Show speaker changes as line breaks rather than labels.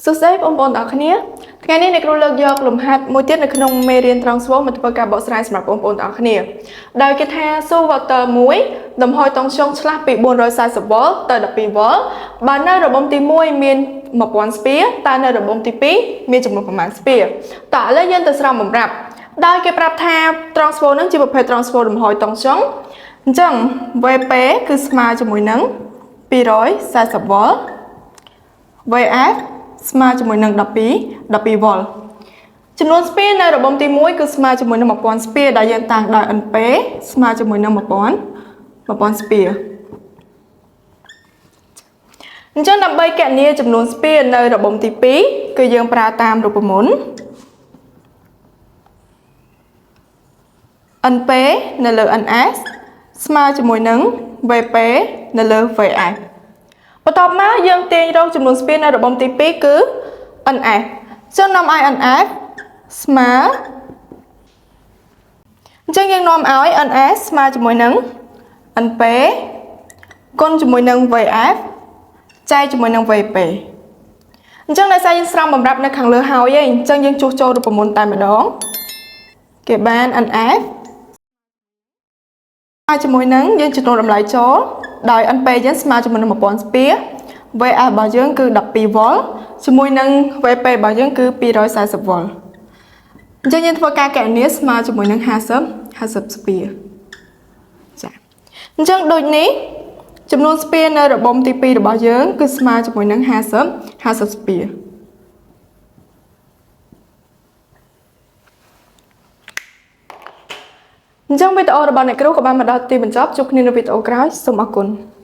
សួស្តីបងប្អូនទាំងអស់គ្នាថ្ងៃនេះអ្នកគ្រូលើកយកលំហាត់មួយទៀតនៅក្នុងមេរៀនត្រង់ស្វមកធ្វើការបកស្រាយសម្រាប់បងប្អូនទាំងអស់គ្នាដោយគេថាស៊ូ water 1លំហយតង់ស្យុងឆ្លាស់ពី440វ៉ុលទៅ12វ៉ុលបើនៅរបំទី1មាន1000ស្ពាតើនៅរបំទី2មានចំនួនប្រមាណស្ពាតើឥឡូវយើងទៅស្រង់បំរាប់ដោយគេប្រាប់ថាត្រង់ស្វនឹងជាប្រភេទត្រង់ស្វលំហយតង់ស្យុងអញ្ចឹង VP គឺស្មើជាមួយនឹង240វ៉ុល VF ស្មើជាមួយនឹង12វ៉ុលចំនួនស្ពានៅរបំទី1គឺស្មើជាមួយនឹង1000ស្ពាដែលយើងតាំងដោយ NP ស្មើជាមួយនឹង1000ស្ពាអញ្ចឹងដើម្បីកណនាចំនួនស្ពានៅរបំទី2គឺយើងប្រើតាមរូបមន្ត NP នៅលើ NS ស្មើជាមួយនឹង VP នៅលើ VF បន្ទាប់មកយើងទាញរកចំនួនស្ពាននៅរបំទី2គឺ NF ចឹងនាំឲ្យ NF ស្មើអញ្ចឹងយើងនាំឲ្យ NS ស្មើជាមួយនឹង NP គុណជាមួយនឹង VF ចែកជាមួយនឹង VP អញ្ចឹងដោយសារយើងស្រង់បំរាប់នៅខាងលើហើយឯងអញ្ចឹងយើងជួសចូលរូបមន្តតែម្ដងគេបាន NF ស្មើជាមួយនឹងយើងចំនួនតម្លៃចូលដោយ NP យើងស្មើជាមួយនឹង1000ស្ពា VF របស់យើងគឺ12វ៉ុលជាមួយនឹង VP របស់យើងគឺ240វ៉ុលអញ្ចឹងយើងធ្វើការកណនាស្មើជាមួយនឹង50ស្ពាចាអញ្ចឹងដូចនេះចំនួនស្ពានៅរបំទី2របស់យើងគឺស្មើជាមួយនឹង50ស្ពាអញ្ចឹងវីដេអូរបស់អ្នកគ្រូក៏បានមកដល់ទីបញ្ចប់ជួបគ្នានៅវីដេអូក្រោយសូមអរគុណ។